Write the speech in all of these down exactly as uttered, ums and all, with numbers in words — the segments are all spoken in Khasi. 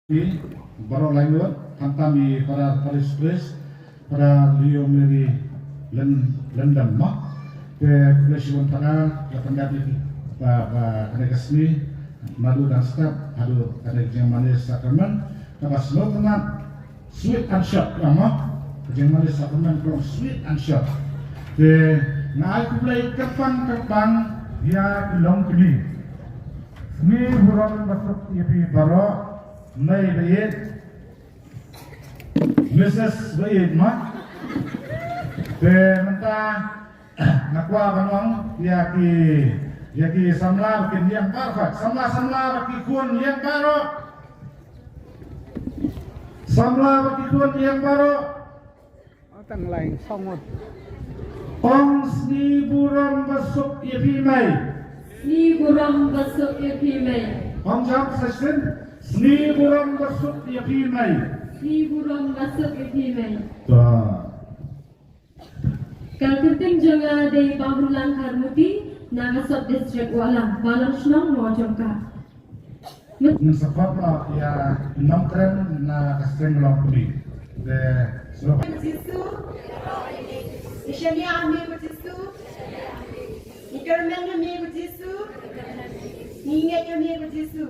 Baroh laingut, khamtam i para parish priest, para Leo Mary Lyn-, Lyndon mo. Te khublei shibun para, la pyndep ïa ki, ba, ba, kane ka sngi, naduh dang step, haduh kane ka jingmane sakramen, kaba sngewtynnat, sweet and short, ka mo. Ka jingmane sakramen ka long sweet and short. Te nga ai khublei kyrpang kyrpang ïa ki longkmie. Sngi burom basuk ïa phi baroh, Mei baieit, Missus baieit mo. Te mynta nga kwah ban ong ïa ki, ïa ki samla ba kin ïeng baroh, samla samla ba ki khun ïeng baroh. Samla ba ki khun ïeng baroh. Tang lain song ngut. Ong sngi burom basuk ïa phi Mei. Sngi burom basuk ïa phi Mei. Ong jam sa shisien. Sngi burom basuk ïa phi Mei. Sngi burom basuk ïa phi Mei. Ta. Ka kyrteng jong nga dei Bah Hunlang Kharmuti, na ka sub district Wahlang, Balang Shnong Mawjong ka. Ngi support noh ïa i nongkren na ka seng longkmie. Te sngewbha. Jisu. Ngi shaniah ha me ko Jisu. Ngi kyrmen ha me ko Jisu. Ngi ngeit ha me ko Jisu.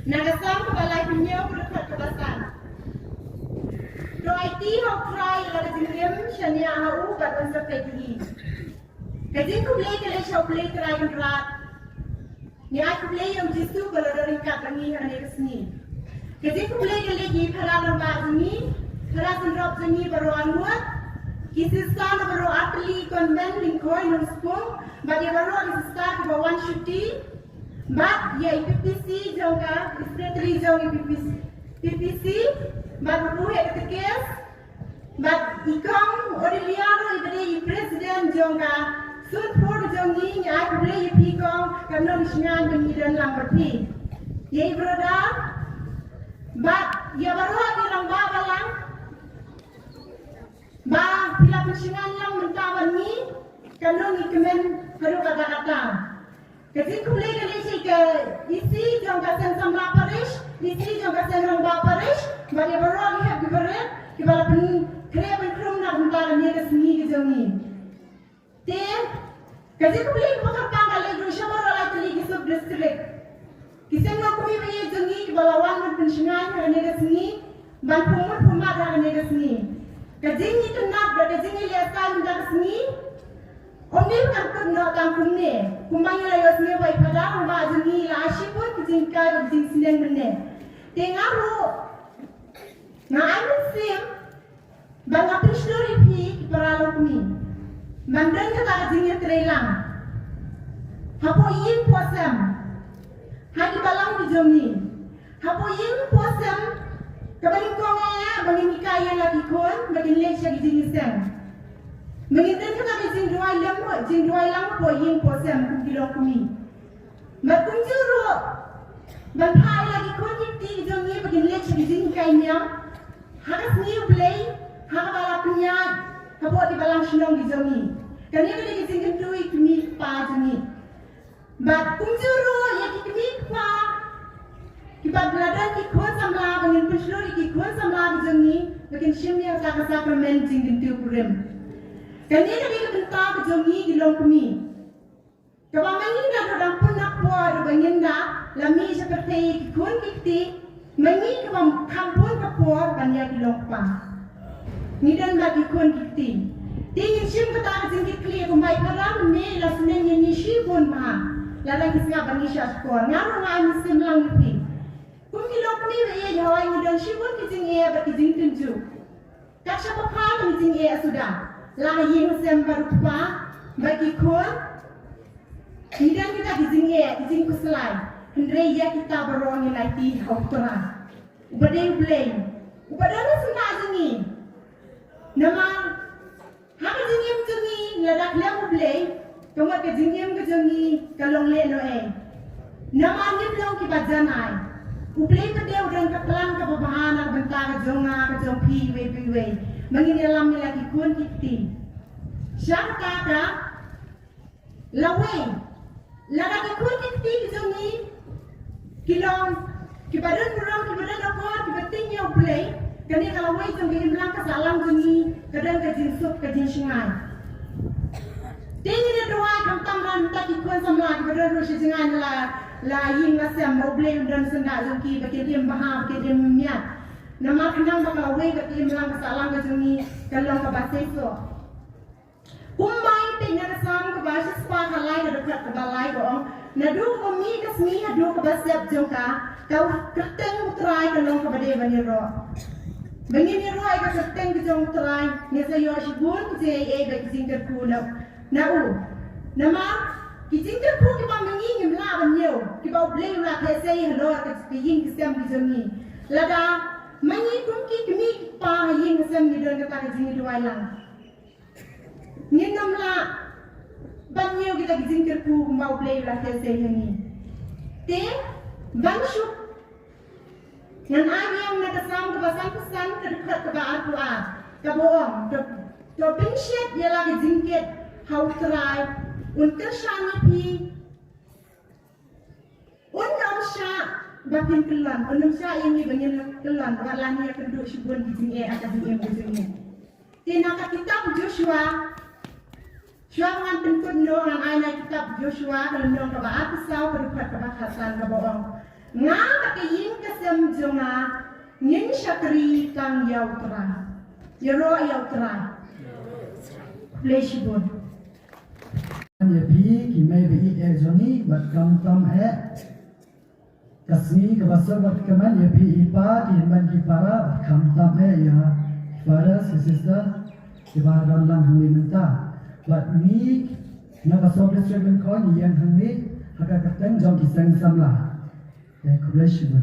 Na ka Salm kaba laiphew hynñiew, ka dkhot kaba san. To aiti ha U Trai ïa la ka jingim, shaniah ha u bad un sa peit ïa ngi. Ka jingkhublei ka leit sha U Blei Trai Kynrad. Ngi ai khublei ïa U Jisu ba la don ryngkat bad ngi ha kane ka sngi. Ka jingkhublei ka leit ïa i para rangbah jong ngi, para synrop jong ngi baroh arngut, ki sister na baroh artylli convent Lyngkhoi Nongspung, bad ïa baroh ki sister kiba wan shuti, bad ïa i P P C jong ka, i secretary jong i P P C, P P C, bad u Head Katekis, bad i Kong Odelia ruh iba dei i president jong ka Sunpur jong ngi, ngi ai khublei ïa phi Kong, katno ngi sngewbha ba ngi don lang bad phi. Ïa i brother, bad ïa baroh ki rangbah balang, ba phi la pynshngaiñ lang mynta bad ngi, katno ngi kmen haduh katta katta. Ka jingkhublei ka leit sha ka E C jong ka Seng Samla Parish, E C jong ka Seng Rangbah Parish, bad ïa baroh ki hep ki barit, kiba la pynkhreh pynkhrum na ka bynta kane ka sngi ka jong ngi. Te, ka jingkhublei kaba kyrpang ka leit ruh sha baroh lai tylli ki sub district. Ki seng longkmie ba ïeit jong ngi kiba la wan ban pynshngaiñ ha kane ka sngi, ban pynmut pynmat ha kane ka sngi. Ka jingitynnad bad ka jingïalehkai mynta ka sngi, ym dei ba kan kut noh tang kumne, kumba ngi la ïohsngew ba i Phadar rangbah jong ngi la ai shibun ki jinghikai bad ki jingsneng mynne. Te nga ruh, nga ai mynsiem, ba nga pynshlur ïa phi ki para longkmie ban don kata ka jingïatreilang hapoh ïing hapoh sem, ha ki balang ki jong ngi, hapoh ïing hapoh sem, kaba nyngkong eh ba ngin hikai ïa la ki khun ba kin leit sha ki jingïaseng, ba ngin don kata ka jingduwai lang, jingduwai lang hapoh ïing hapoh sem kum ki longkmie. Bad kumjuh ruh ban phah ïa la ki khun ki kti ki jong ngi ba kin leit sha ki jinghikai niam ha ka sngi U Blei, ha kaba la pynïaid hapoh ki balang shnong ki jong ngi. Kane ka dei ka jingkyntu ïa ki kmie ki kpa jong ngi. Bad kumjuh ruh ïa ki kmie ki kpa kiba la don ki khun samla, ba ngin pynshlur ïa ki khun samla ki jong ngi ba kin shim ïa kata ka sakramen jingkyntu kurim. Kane ka dei ka bynta ka jong ngi ki longkmie. Kaba ma ngi da dang pun na por ba ngin da la mih sha pyrthei ki khun ki kti, ma ngi kaba kham pun ka por ban ïa ki long kpa. Ngi don bad ki khun ki kti. Te ngin shim kata ka jingkitkhlieh kumba i Phadar mynne la sneng ïa ngi shibun bha. Lada ngi sngap ba ngi shah shkor. Nga ruh nga ai mynsiem lang ïa phi. Kum ki longkmie ba ïeit, hooid ngi don shibun ki jingeh bad ki jingtynjuh. Kat shaba phai ngi jingeh suda. La ha ïing ha sem bad u kpa bad ki khun. Ngi don kita ki jingeh, ki jingkhuslai. Hynrei ïa kita baroh ngi la aiti ha u Trai uba dei U Blei, uba don ha syndah jong ngi. Namar ha ka jingim jong ngi, lada khlem U Blei, ka mut ka jingim ka jong ngi ka long lehnohei. Namar ngim long kiba jan ai. U Blei pat de u don ka plan kaba bha na ka bynta ka jong nga, ka jong phi, iwei pa iwei. Ba ngin ïalam ïa la ki khun ki kti. Sha kata ka lawei, lada ki khun ki kti ki jong ngi ki long Kiba don burom, kiba don akor, kiba tieng ïa U Blei, kane ka lawei jong ka imlang ka sahlang jong ngi, ka don ka jingsuk, ka jingshngaiñ. Te ngin ïa duwai khamtam ban mynta ki khun samla kiba don ruh sha jngai na la, la ïing la sem, ba U Blei un don syndah jong ki, ba kin im bha, ba kin im miat. Namar khnang ba ka lawei bad ka imlang ka sahlang ka jong ngi, kan long kaba seisoh. Kumba ngi peit na ka Salm kaba shispah khatlai, ka dkhot kaba lai, ka ong: Naduh ba mih ka sngi haduh kaba sep jong ka, ka kyrteng U Trai ka long kaba dei ban ïaroh. Ba ngin ïaroh ïa ka kyrteng ka jong U Trai, ngin sa ïoh shibun ka jingaiei bad ka jingkyrkhu na, na u. Namar ki jingkyrkhu kiba ma ngi ngim lah ban ïoh, kiba U Blei u la theh sei halor ka, ka ïing ka sem ka jong ngi. Lada ma ngi kum ki kmie ki kpa ha ïing ha sem ngi don kata ka jingïaduwai lang, ngin ym lah ban ïoh kita ki jingkyrkhu kumba U Blei u la theh sei ha ngi. Te ban shu, ngan ai biang na ka Salm kaba sanphew san, ka dkhot kaba arphew ar, kaba ong: To, to pynshet ïa la ka jingkit ha U Trai, un kyrshan ïa phi. Un ym shah ba phin kyllon, un ym shah ïa ngi ba ngin kyllon, wat la ngi ïakynduh shibun ki jingeh ha ka jingim ka jong ngi. Te na ka kitab Joshua, shuwa ngan pynkut noh, ngan ai na kitab Joshua, ka lynnong kaba arphew saw, ka dkhot kaba khatsan, kaba ong: Nga bad ka ïing ka sem jong nga ngin shakri tang ïa U Trai. Ïaroh ïa U Trai. Khublei shibun. Ïa phi ki mei ba ïeit jong ngi, bad khamtam eh ka sngi kaba suk bad kmen ïa phi i pa, ki hynmen ki para, bad khamtam eh ïa ki fathers, ki sister, kiba don lang hangne mynta. Bad ngi na ka Sub District Lyngkhoi ngi ïeng hangne ha ka kyrteng jong ki seng samla. Te khublei shibun.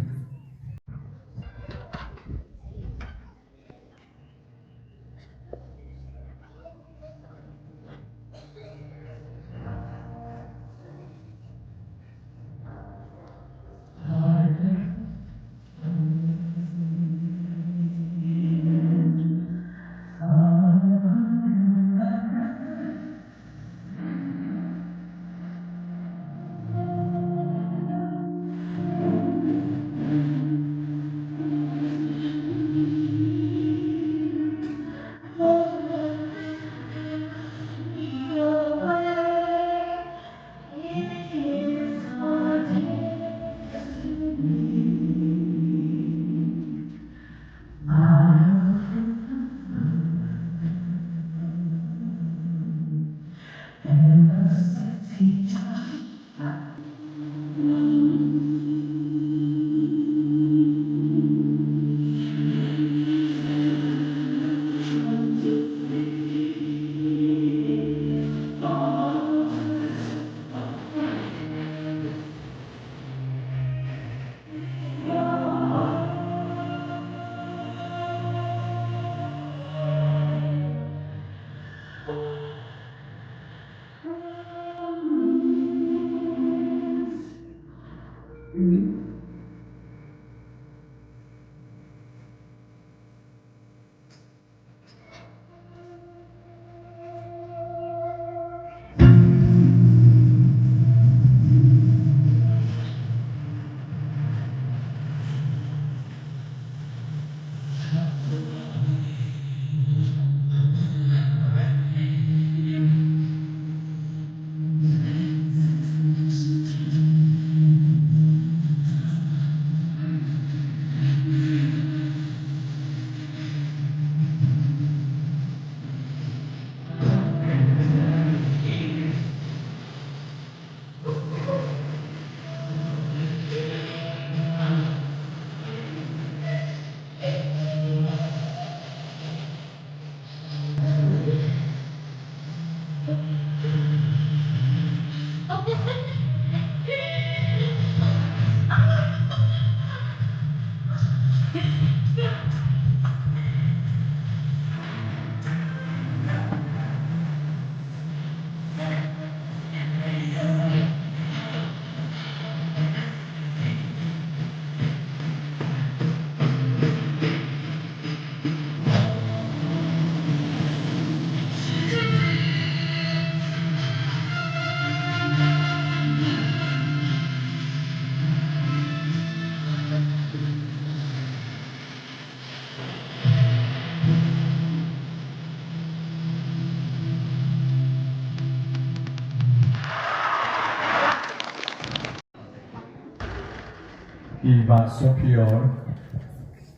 Bah Sopior,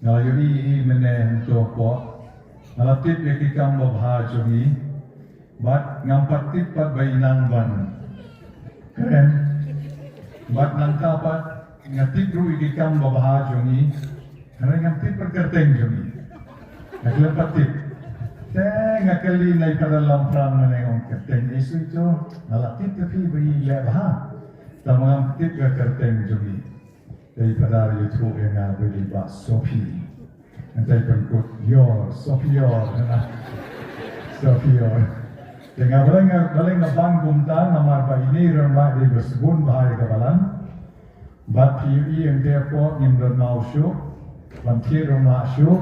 nga la ïohi ïa i mynne hangto hapoh. Nga la tip ïa ki kam babha jong i. Bad ngam pat tip pat ba i nang ban kren. Bad nangta pat nga tip ruh ïa ki kam babha jong i. Hynrei ngam tip pat kyrteng jong i. Nga khlem pat tip. Te nga kylli na i Phadar Lamphrang mynne, ong kyrteng Jisu to. Nga la tip te phi ba i leh bha. Tangba ngam tip ka kyrteng jong i. Te i Phadar ïathuh ïa nga ba i Bah Sopi. Ngan sa pynkut Yor, Sopior, na. Sopior. Te nga balei nga, balei nga ban kumta, namar ba ine i rangbah i dei ba sbun bha ïa ka balang. Bad phi ïohi hangtei hapoh ngim don maw shuh, ban thied ruh mah shuh.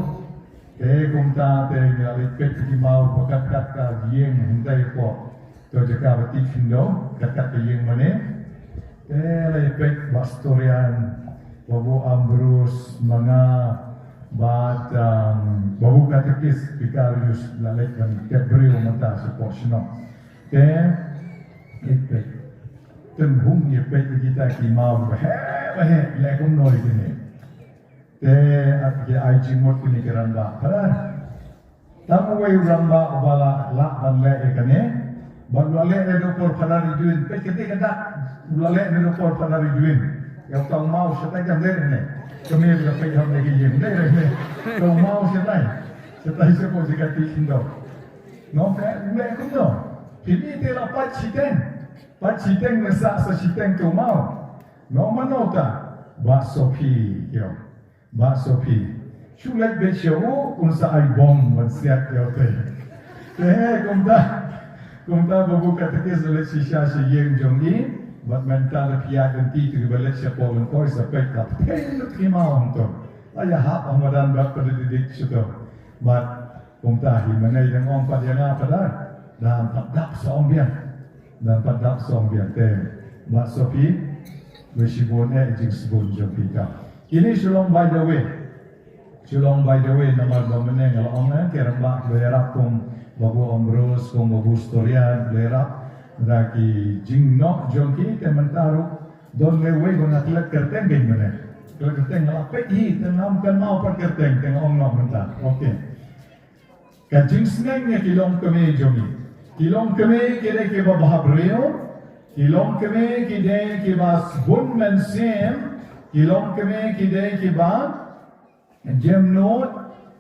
Te kumta te ngi la leit peit ki maw ba kat kat ka ïing hangtei hapoh. To jaka ba tih khyndew, kat kat ka ïing mynne. Te la ïa peit Bah Storian, Babu Ambrose, ma nga, bad, um, Babu Katekis Vicarius la leit ban tep briew mynta shapoh shnong. Te ïa peit. Teng hum ïa peit ïa kita ki maw ba heh ba heh, leh kumno ïa kine. Te at ki ai jingmut kine ki rangbah. Phadar. Tang uwei u rangbah uba la lah ban leh ïa kane. Bad u la leh naduh por Phadar Edwin. Peit kane ka dak. U la leh naduh por Phadar Edwin. Ïa uta u maw shatai jam dei ne. Kane ka peit ham ne ki ïing dei ne. Uta u maw shatai. Shatai shapoh jaka tih khyndew. Nong ka leh kumno. Kine te la pat shiteng. Pat shiteng ne sa sa shiteng uta u maw. Nong mano ta. Bah Sopi ïa. Bah Sopi. Shu leit beit sha u, un sa ai bom ban siat ïa u te. Te kumta. Kumta Babu Katekis u leit shisha sha ïing jong i. Bad mynta la phi ïaid lynti te kiba leit shapoh lyngkoi sa peit ka pynlut ki maw hangto. La ïa hap ha madan bad pynlut dik shuto. Bad kumta hi mynne i dang ong pat ïa nga Phadar. Dang pat dap sa ong biang. Dang pat dap sa ong biang te. Bah Sopi. Wei shibun eh jingsbun jong phi ka. Kine shu long by the way. Shu long by the way namar ba mynne nga la ong eh ki rangbah ba ïarap kum Babu Ambrose, kum Babu Storian, ba ïarap da ki jingnoh jong ki te mynta ruh don lewei ba nga klet kyrteng kein mynne. Klet kyrteng nga la peit hi te ngam kynmaw pat kyrteng te nga ong noh mynta. Okay. Ka jingsneng ïa ki longkmie jong ngi. Ki longkmie ki dei kiba bha briew. Ki longkmie ki dei kiba sbun mynsiem. Ki longkmie ki dei kiba jemnud.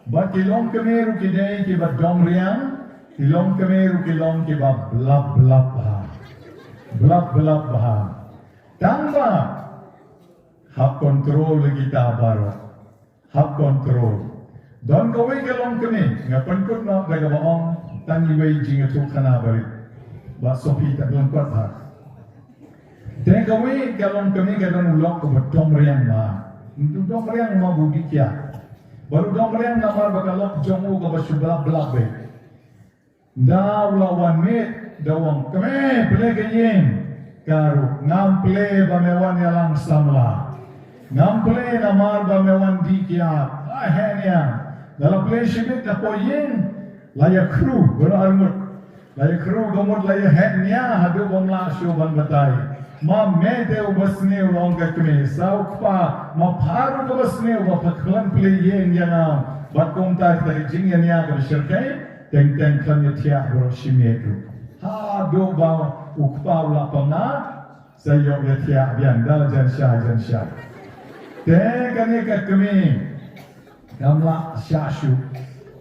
Bad ki longkmie ruh ki dei kiba dom riang. Ki longkmie ruh ki long kiba blap blap bha. Blap blap bha. Tangba hap control ïa kita baroh. Hap control. Don kawei ka longkmie, nga pynkut noh da kaba ong, tang iwei jingïathuhkhana barit. Bah Sopi ta lyngkot ha. Te kawei ka longkmie ka don u lok kaba dom riang ma. U dom riang ma bu dih kiad. Bad u dom riang namar ba ka lok jong u kaba shu blap blap beit. Da u la wan miet, da u ong, kmie, plie ka ïing. Ka ruh, ngam plie ba me wan ïalang samla. Ngam plie namar ba me wan dih kiad. Ai heh nia. Da la plie shibit hapoh ïing. La ïa khru, baroh arngut. La ïa khru ka mut la ïa heh nia, haduh bym lah shuh ban batai. Ma me te uba sniew, ong ka kmie, sa u kpa, ma pha ruh kaba sniew, ba pha khlem plie ïing ïa nga. Bad kumta kita ki jingïania kaba shyrkhei. Teng teng khlem ïa thiah baroh shi miet ruh. Haduh ba u kpa u la pynah, sa ïoh ïa thiah biang da la jan shai jan shai. Te kane ka kmie kam lah shah shuh.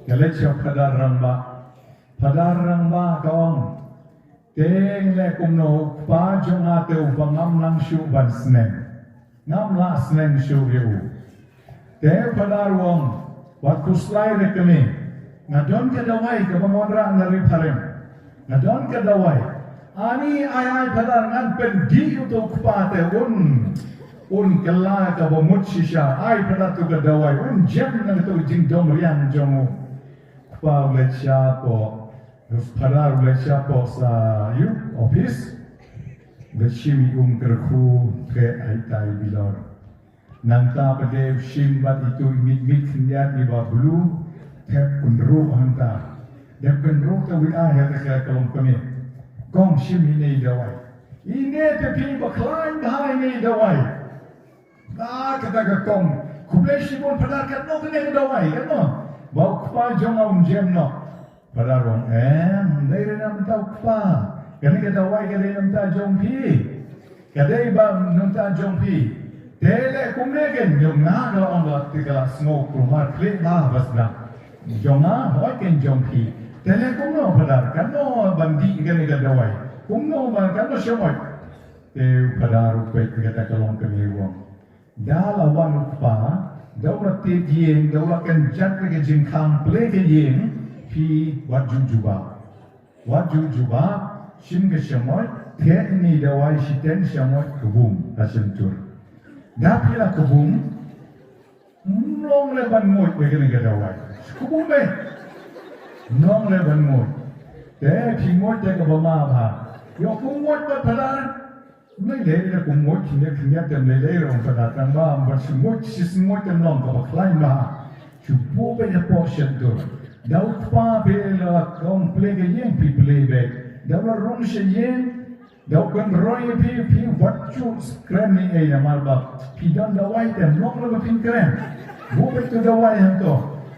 Ka leit sha u Phadar Rangbah. Phadar Rangbah ka ong, te ngi leh kumno, u kpa jong nga te uba ngam nang shuh ban sneng. Ngam lah sneng shuh ïa u. Te u Phadar u ong, wat khuslai re kmie. Nga don ka dawai kaba ngan wanrah na Ri Phareng. Nga don ka dawai. Ani ai ai Phadar ngan pyndih uto u kpa te un. Un kylla kaba mut shisha. Ai Phadar to ka dawai. Un jem na kato ka jingdom riang jong u. Kpa u leit shapoh. Phadar u leit shapoh sa ïa u office. Leit shim ïa u um kyrkhu, treh ha ita i bilor. Nangta pat de u shim bad itu i mit mit khyndiat iba blue, thep kynruh hangta. Thep kynruh te u ïa ha ka khlem kmie. Kong shim ine i dawai. Ine te phi ba khlaiñ bha ine i dawai. Ah, kata ka kong. Khublei shibun Phadar, katno kane ka dawai, katno? Ba u kpa jong nga um jem noh. Phadar u ong, em, dei re na mynta u kpa. Kane ka dawai ka dei na mynta jong phi. Ka dei ba na mynta jong phi. Te leh kumne kein, jong nga ka la ong ba te ka la sngew kulmar khlieh ba bas na. Jong nga, hooid kein jong phi. Te leh kumno Phadar, katno ban dih kane ka dawai. Kumno ban, katno sha hooid. Te u Phadar u peit kata ka long kane u ong. Da la wan u kpa, da u la tied ïing, da u la kynjat ka jingkhang plie ka ïing, phi wat ju jubab. Wat ju jubab, shim ka shamoit, theh ïa i dawai shiteng shamoit kbum, ha shyntur. Da phi la kbum, ym long leh ban nguid bad kane ka dawai. Kbum beit. Ym long leh ban nguid. Te phi nguid te kaba ma bha. Ïoh kum nguid bad Phadar. Ym lei lei da kum nguid khyndiat khyndiat te ym lei lei ruh Phadar tang ba ym ban shu nguid shi snguid te ym long kaba khlaiñ bha. Shu buh beit hapoh shyntur. Da u kpa phi la khang plie ka ïing phi plie beit. Da u la rung sha ïing. Da u kynroi ïa phi, phi wat ju kren ei ei namar ba phi don dawai te ym long leh ba phin kren. Buh beit tu dawai hangto.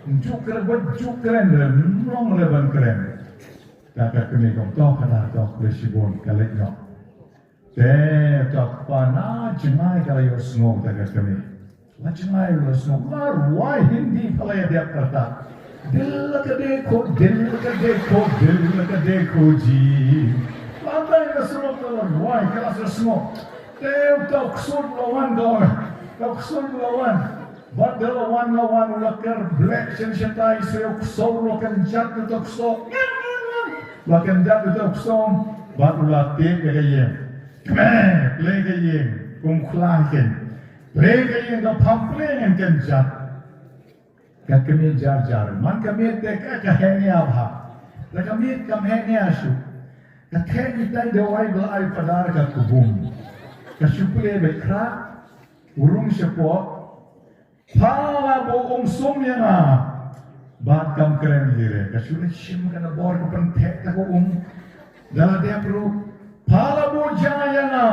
Ym ju kren, wat ju kren re, ym long leh ban kren. Te ka kmie ka ong to Phadar to, khublei shibun, ka leit noh. Te uta u kpa na jngai ka la ïohsngew da ka kmie. La jngai u la sngew, la rwai Hindi phi la ïa dep kata. दिल का देखो, दिल का देखो, दिल का देखो जी. Lada ïa ka surok ka la rwai, ka la sa sngew. Te uta u ksuid u la wan ka, uta u ksuid u la wan. Bad da la wan, la wan, u la kyrbleh shen shatai, sha u ksew, u la kynjat uta u ksew. U la kynjat uta u ksew, bad u la tied ïa ka ïing. Kmie, plie ka ïing, kum khla hi kein. Plie ka ïing, da pham plie ngan kynjat. Ka kmie jar jar. Man ka miet te ka, ka heh nia bha. Da ka miet kam heh nia shuh. Ka theh itai dawai ba la ai Phadar ka kbum. Ka shu plie beit khraw. U rung shapoh. Pha la buh um sum ïa nga. Bad kam kren hi re. Ka shu leit shim ka na bor ka pyntheh ta ka um. Da la dep ruh. Pha la buh ja ïa nga.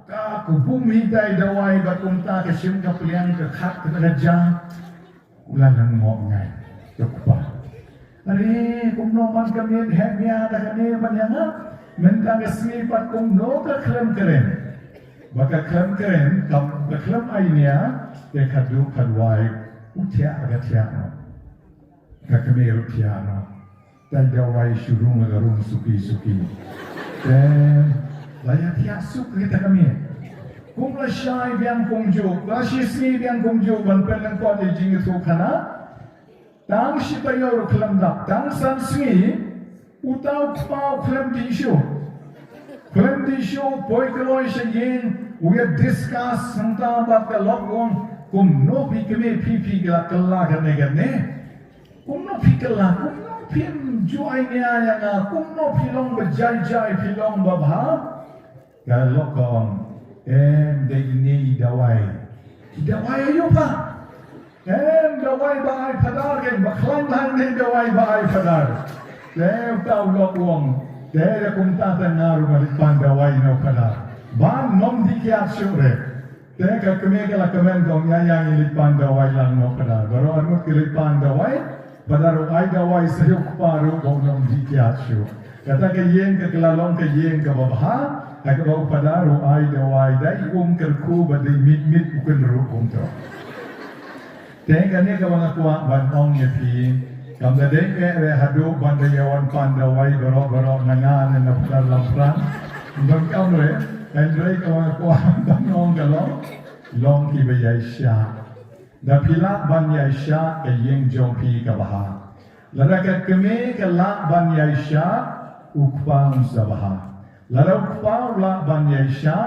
Ka kbum itai dawai bad kumta ka shim ka pliang ka khat ka ja. U la nang ngoh ngai, u kpa. Are, kumno man ka miet heh nia da kane ban ïa nga. Mynta ka sngi pat kumno ka khlem kren. Ba ka khlem kren, kam ka khlem ai nia, te khadduh khadwai, u thiah ka thiah noh. Ka kmie ruh thiah noh. Te dawai shu rung la ka rung suki suki. Te la ïa thiah suk kita ka miet. Kum la shai biang kumjuh, la shi sngi biang kumjuh ban pynlyngkot ïa jingïathuhkhana. Tang shi taïew ruh khlem dap, tang san sngi, uta u kpa u khlem dih shuh. Khlem dih shuh, poi kloi sha ïing, u ïa discuss hangta bad ka lok u ong, kumno phi kmie phi phi la kylla kane kane. Kumno phi kylla, kumno phim ju ai nia ïa nga, kumno phi long ba jai jai, phi long ba bha. Ka lok ka ong, em dei ine i dawai. I dawai aïu pha? Em dawai ba ai Phadar kein, ba khlaiñ bha ine i dawai ba ai Phadar. Te uta u lok u ong, te da kumta te nga ruh nga leit pan dawai noh Phadar. Ban ym dih kiad shuh re. Te ka kmie ka la kmen ka ong ïa ïa ngi leit pan dawai lang noh Phadar. Baroh arngut ki leit pan dawai, Phadar u ai dawai sha u kpa ruh ba un ym dih kiad shuh. Kata ka ïing ka la long ka ïing kaba bha, ha kaba u Phadar u ai dawai da i um kyrkhu ba dei mit mit u kynruh kumto. Te kane kaba nga kwah ban ong ïa phi, kam da dei eh re haduh ban da ïa wan pan dawai baroh baroh na nga ne na Phadar Lamphrang. Donkam re, hynrei kaba nga kwah ban ong ka long, long kiba ïaishah. Da phi lah ban ïaishah ka ïing jong phi ka bha. Lada ka kmie ka lah ban ïaishah, u kpa un sa bha. Lada u kpa u lah ban ïaishah,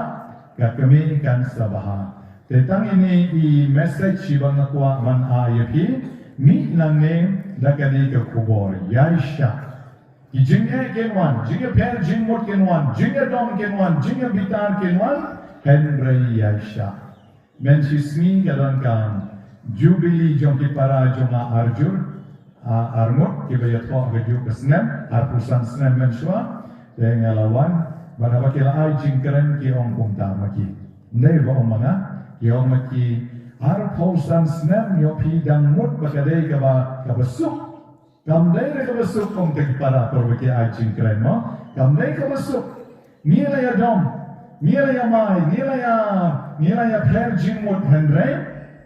ka kmie kan sa bha. Te tang ine i message iba nga kwah ban ai ïa phi, mih nangne da kane ka khubor, ïaishah. Ki jingeh kin wan, jingïapher jingmut kin wan, jingïadom kin wan, jingïabitar kin wan, hynrei ïaishah. Mynshisngi ka don ka Jubilee jong ki para jong nga arjur, a, arngut kiba ïathoh ha kajuh ka snem, arphew san snem mynshuwa, te nga la wan, bad haba ki la ai jingkren ki ong kumta ma ki. Ym dei ba ong ma nga, Ïoh ma ki arphew san snem, ïoh phi dang mut ba ka dei kaba, kaba suk. Kam dei re kaba suk kum ki para para ba ki ai jingkren mo. Kam dei kaba suk. Ngi la ïa dom, ngi la ïa mai, ngi la ïa, ngi la ïa pher jingmut hynrei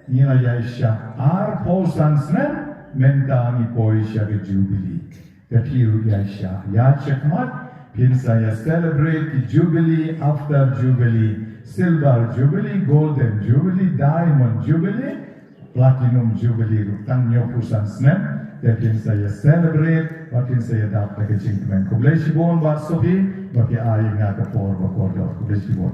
ngi la ïa shah arphew san snem, mynta ngi poi sha ka Jubilee. Ka phi ruh ïa shah, ïa check mat, phin sa ïa celebrate ki Jubilee after Jubilee, Silver Jubilee, Golden Jubilee, Diamond Jubilee, Platinum Jubilee ruh tang hynñiewphew san snem, te phin sa ïa celebrate, bad phin sa ïa dap da ka jingkmen. Khublei shibun Bah Sophie, ba phi ai ïa nga ka por ba kordor. Khublei shibun.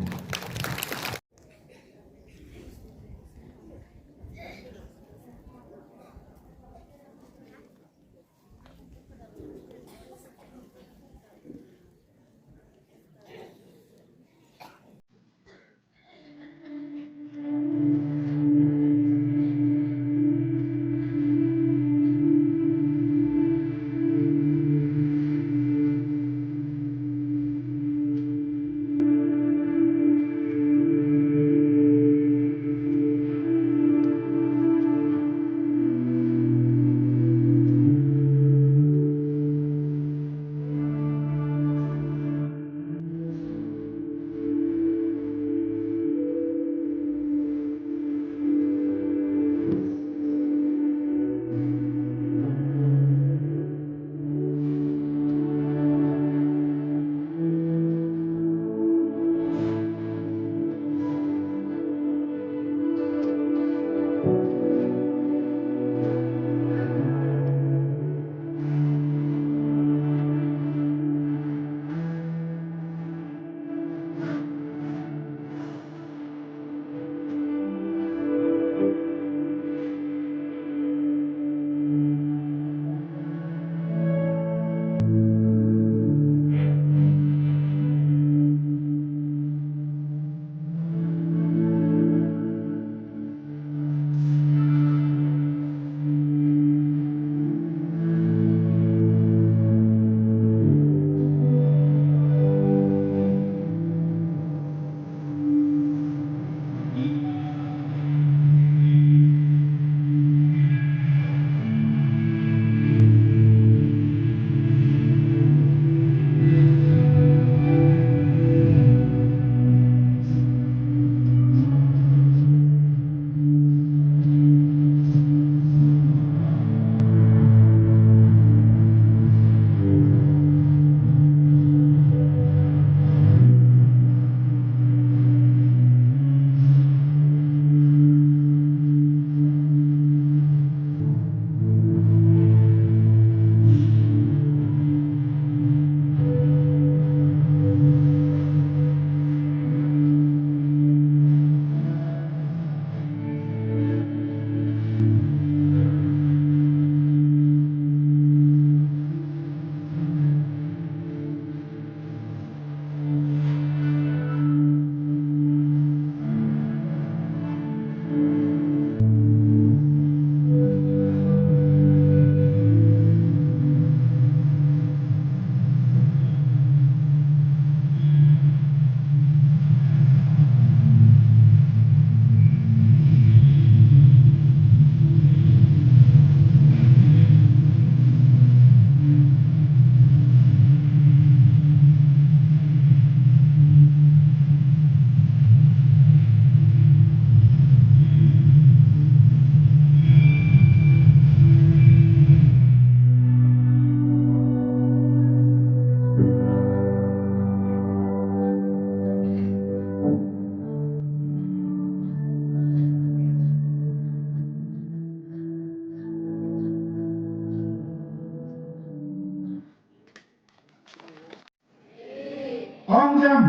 Ong jam.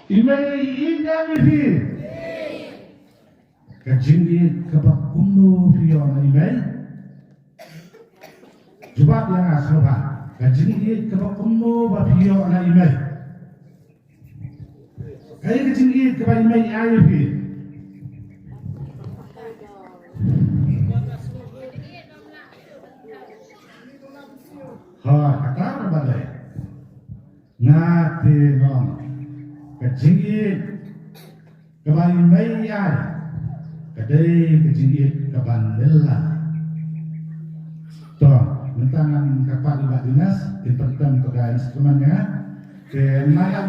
I mei i ïeit ïa phi. Ka jingïeit kaba kumno phi ïoh na i mei? Jubab ïa nga sngewbha. Ka jingïeit kaba kumno ba phi ïoh na i mei? Kaei ka jingïeit kaba i mei i ai ïa phi? Ha, kata kaba dei. Nga te nong. Ka jingïeit Kaba i mei i ai ka dei ka jingïeit kaban leh. To, mynta ngan kyrpad ïa i Bah Dinas, in pynkut ïa ka instrument ïa nga. Te mynta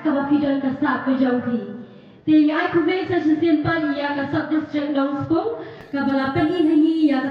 Kaba phi don ka sap ka jong phi. Te ngi ai khublei sa shisien pat ïa ka Sub District Nongspung kaba la pyni ha ngi ïa ka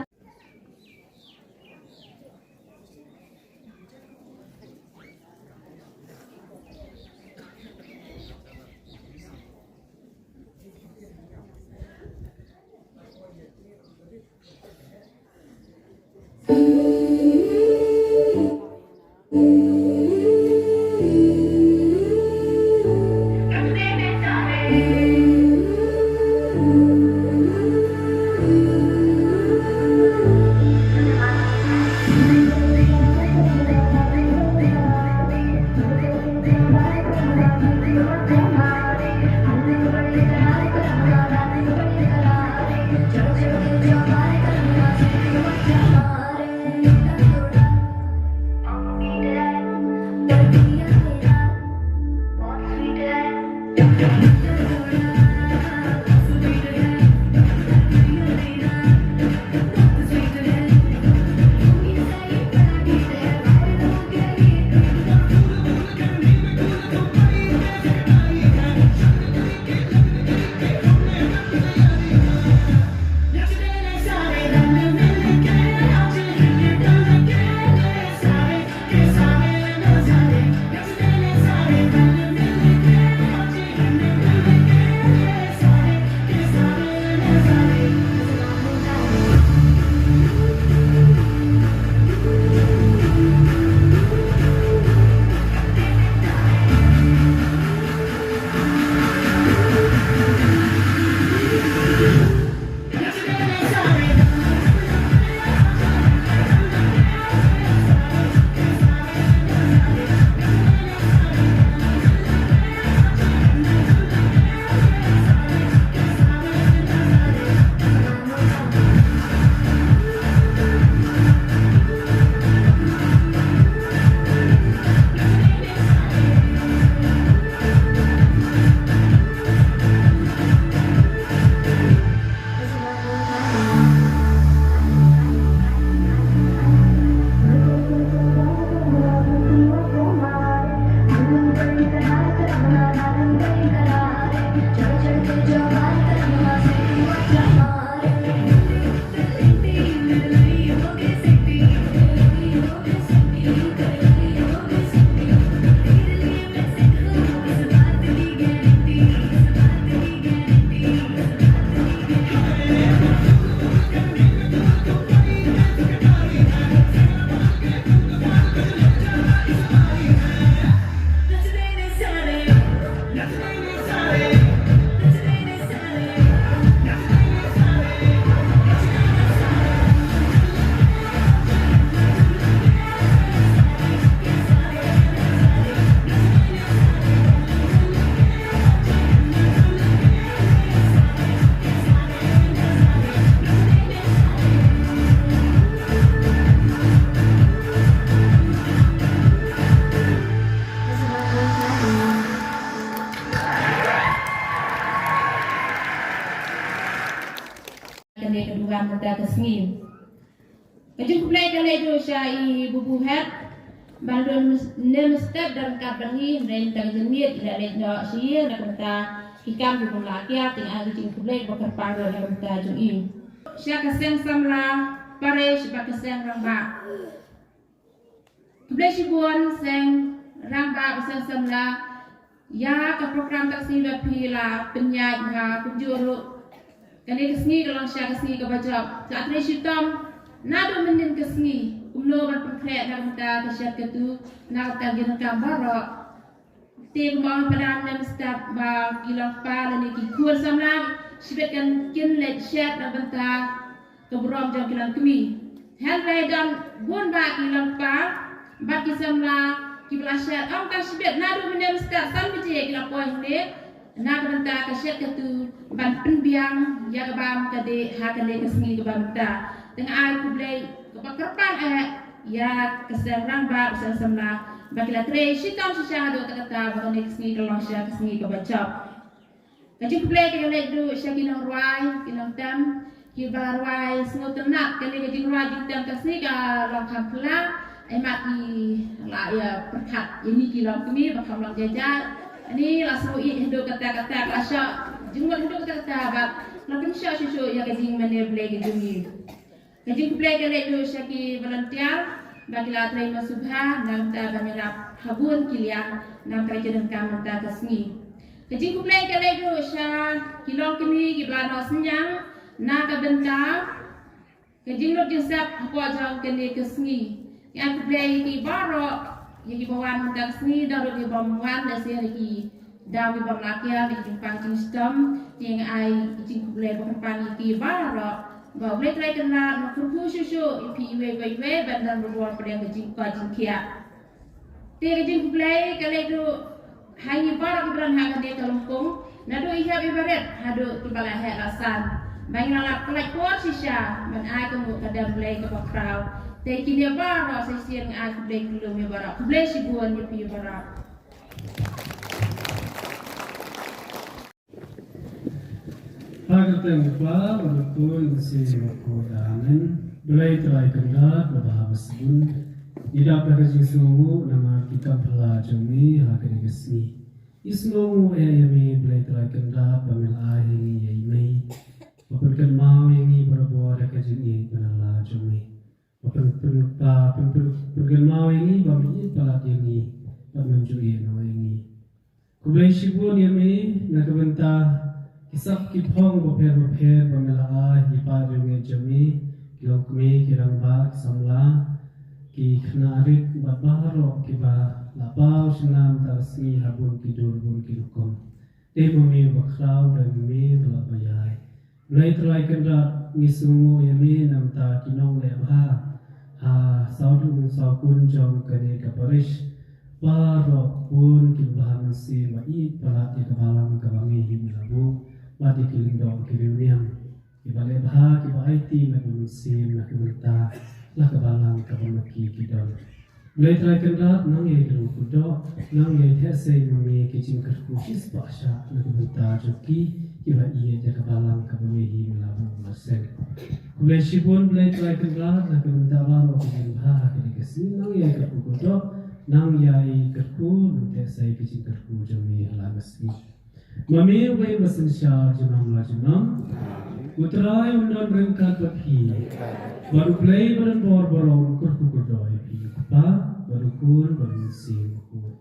Kane ka duwan mynta ka sngi. Ka jingkhublei ka leit ruh sha i Bubu Hep. Ban don ne mestep don kat ban hi, hynrei mynta ka jingmiet i la leit noh sha ïing na ka bynta ki kam ki bun la kiar, te nga ai ka jingkhublei ba kyrpang ruh na ka bynta jong i. Sha ka seng samla parish bad ka seng rangbah. Khublei shibun seng rangbah bad seng samla ïa ka program ka sngi ba phi la pynïaid ha kumjuh ruh. Kane ka sngi ka long sha ka sngi kaba jop. Sa trei shitom naduh mynnin ka sngi kumno ban pynkhreh na ka bynta ka shet ka tu na ka bynta ki dohkam baroh. Te kumba ong padam ne mynstep ba ki long kpa lane ki khun samla shibit kan kin leit shet na ka bynta ka burom jong ki longkmie. Hynrei don bun bah ki longkpa bad ki samla kiba la shet ym tang shibit, naduh mynne mynstep san baje ki la poi hangne na ka bynta ka shet ka tu ban pynbiang ïa ka bam ka dih ha kane ka sngi kaba mynta. Te nga ai khublei kaba kyrpang eh ïa ka seng rangbah, ka seng samla ba ki la trei shitom shisha haduh katta katta ba kane ka sngi ka long shisha ka sngi kaba jop. Ka jingkhublei ka leit ruh sha ki nongrwai ki nongtem kiba la rwai sngewtynnat. Kane ka jingrwai jingtem ka sngi ka long kham phylla, ai mat ki la ïa pyrkhat ïa ngi ki longkmie ba kham long jai jai. Ani la sngewthuh haduh katta katta, ka la shah jingmut haduh katta katta bad la pynshah shuh shuh ïa ka jingmane Blei ka jong ngi. Ka jingkhublei ka leit ruh sha ki volunteer ba ki la trei nosubha na ka bynta ban ïarap ha bun ki liang na ka jingdonkam mynta ka sngi. Ka jingkhublei ka leit ruh sha ki longkmie kiba la noh synñiang na ka bynta ka jinglut jingsep hapoh jong kane ka sngi. Ngi ai khublei ïa ki baroh, ïa kiba wan mynta ka sngi, da ruh kiba ym wan, lehse ïa ki daw kiba ym lah kiar, ïa ki jingpang jingshitom. Ngi ai ka jingkhublei ba kyrpang ïa ki baroh. Ba U Blei Trai Kynrad un kyrkhu shuh shuh ïa phi iwei pa iwei ban don bor pdeng ka jingkoit jingkhiah. Te ka jingkhublei ka leit ruh ha ngi baroh kiba don ha kane ka lympung, naduh i hep i barit haduh kiba la heh la san, ba ngi la lap pyllait por shisha ban ai ka mut ka dem Blei kaba khraw. Te kine baroh sa shisien nga ai khublei kylluid ïa baroh. Khublei shibun ïa phi baroh. Ha ka kyrteng U Kpa bad U Khun bad U Mynsiem Bakhuid. Amen. Blei Trai Kynrad ba bha ba sbun, ngi dap da ka jingsngewnguh namar ki kam phylla jong me ha kane ka sngi. Ngi sngewnguh ïa me Blei Trai Kynrad ba me la ai ha ngi ïa i mei ba pynkynmaw ïa ngi barabor da ka jingïeit ba na la jong me. Ba pyn pyn ba pyn pyn pynkynmaw ïa ngi ba me ïeit palat ïa ngi bad me ju ïehnoh ïa ngi. Khublei shibun ïa me na ka bynta ki sap ki phong bapher bapher ba me la ai, ki paid riewngeit jong me, ki longkmie, ki rangbah, ki samla, ki khynnah rit bad baroh kiba la paw shynna mynta ka sngi ha bun ki dur bun ki rukom. Dei ma me uba khraw, dei ma me uba lah ba ïai. Blei Trai Kynrad, ngi sngewnguh ïa me na ka bynta ki nongleh bha ha sawdong sawkun jong kane ka parish. Baroh bun ki bha mynsiem ba ïeit palat ïa ka balang kaba me hi me la buh bad ïa ki lyngdoh ki riewniam kiba leh bha, kiba aiti na ka mynsiem na ka bynta la ka balang kaba ma ki ki don. Blei Trai Kynrad, nang ïai kyrkhu kyrdoh, nang ïai theh sei ma me ki jingkyrkhu shispah shah na ka bynta jong ki kiba ïeit ïa ka balang kaba me hi me la buh ba seng. Khublei shibun Blei Trai Kynrad na ka bynta baroh ki jingbha ha kane ka sngi, nang ïai kyrkhu kyrdoh, nang ïai kyrkhu, nang theh sei ki jingkyrkhu jong me ha la ka sngi. Ma me uba im ba synshar junom la junom. U Trai un don ryngkat bad phi. Bad U Blei ba don bor baroh un kyrkhu kyrdoh ïa phi. Kpa bad U Khun bad U Mynsiem Bakhuid.